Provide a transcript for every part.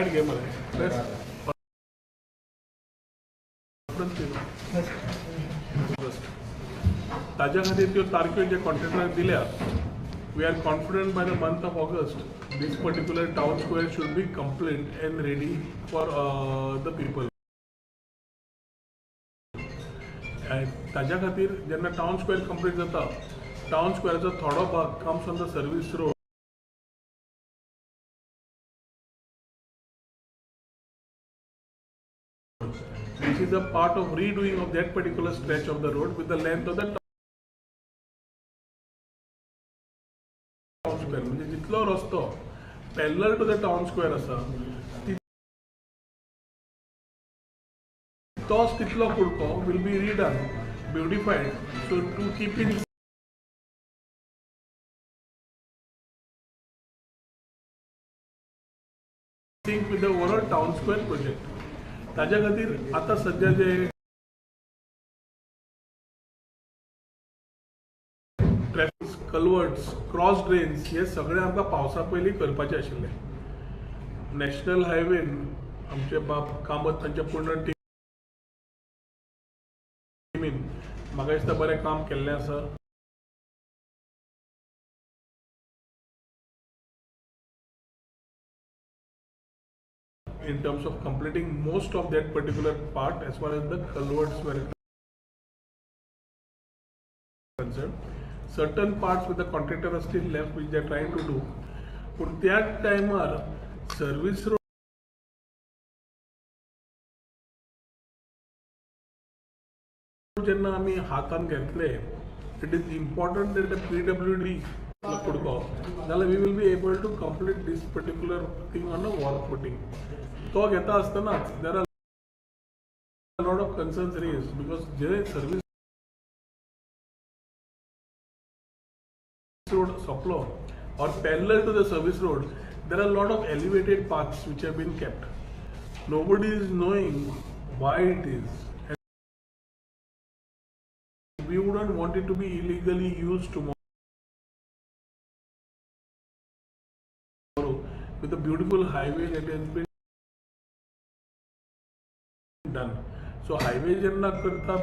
Light घे मरे press conference. ताज्या खातीर त्यो तारख्यो जे कॉन्ट्रॅक्टराक दिल्या, we are confident by the month of August this particular town square should be complete and ready for the people. ताज्या खातीर जेन्ना टावन स्क्वेअर कंप्लीट जाता, टावन स्क्वेअराचो थोडो भाग comes on the service road, which is a part of redoing of that particular stretch of the road with the length of the town square. म्हणजे जितलो रस्तो parallel to the town square आसा तोच तितलो कुडको will be redone, beautified, so to keep in sync with the overall town square project. ताज्या खातीर आतां सद्या जे ट्रॅफिक कल्वर्ट्स, क्रॉस ड्रेन्स हे सगळे आमकां पावसा पयलीं करपाचे आशिल्ले. नॅशनल हायवेन आमचे बाब कामत तांच्या पूर्ण टिमीन म्हाका दिसता बरें काम केल्लें आसा. In terms of completing most of that particular part as far as the culverts were concerned. Certain parts with the contractor are still left, which they are trying to do. पूण त्याच टायमार सर्वीस रोड जेन्ना आमी हातान घेतले, it is important that the PWD कुडको जाल्यार we will be able to complete this particular thing on a war footing. तो घेता आसतनाच there are lot of concerns raised because J service road सोंपलो or parallel to the service road there are lot of elevated paths which have been kept. Nobody is knowing why it is. And we wouldn't want it to be illegally used tomorrow with the beautiful highway that has been done. So highway जेन्ना करता,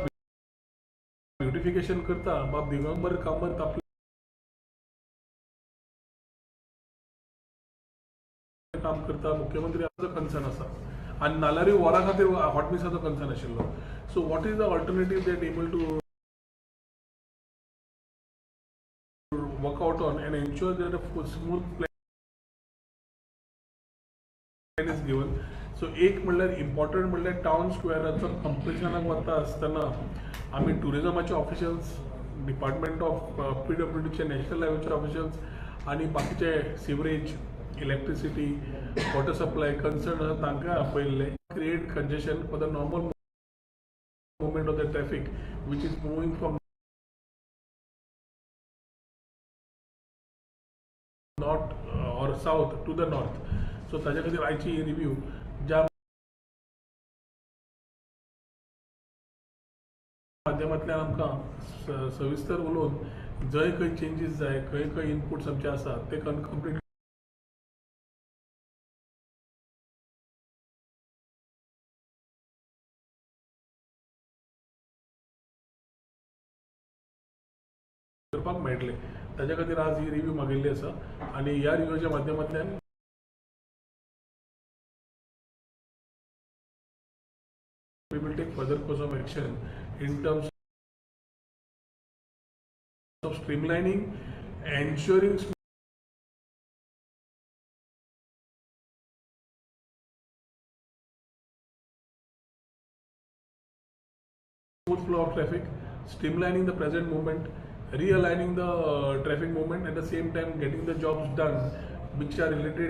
beautification करता, बाब दिगंबर कामत आपलें काम करता, मुख्यमंत्री concern आसा आनी नाल्यारूय वरां खातीर हॉट मिसाचो कन्सर्न आशिल्लो. So what is the alternative that able to work out on and ensure that a smooth plan is given? So एक म्हणल्यार इम्पॉर्टंट म्हणल्यार टावन स्क्वेअराचो कंप्लिशनाक वता आसतना आमी टुरिजमाचे ऑफिशियल्स, डिपार्टमेंट ऑफ PWDचे, नॅशनल हायवेचे ऑफिशियल्स आनी बाकीचे sewerage, electricity, water supply concern आसा तांकां आपयल्ले. Create congestion for the normal movement of the traffic which is moving from north or south to the north. So ताज्या खातीर आयची ही रिव्यू ज्या माध्यमांतल्यान आमकां सविस्तर उलोवन जंय खंय चेंजीस जाय, खंय खंय इनपुट्स आमचे आसा ते कंप्लीट करपाक मेळटले. ताज्या खातीर आज ही रिव्यू मागिल्ली आसा आनी ह्या रिव्यूच्या माध्यमांतल्यान we will take further course of action in terms of streamlining, ensuring smooth flow of traffic, streamlining the present movement, realigning the traffic movement, at the same time getting the jobs done which are related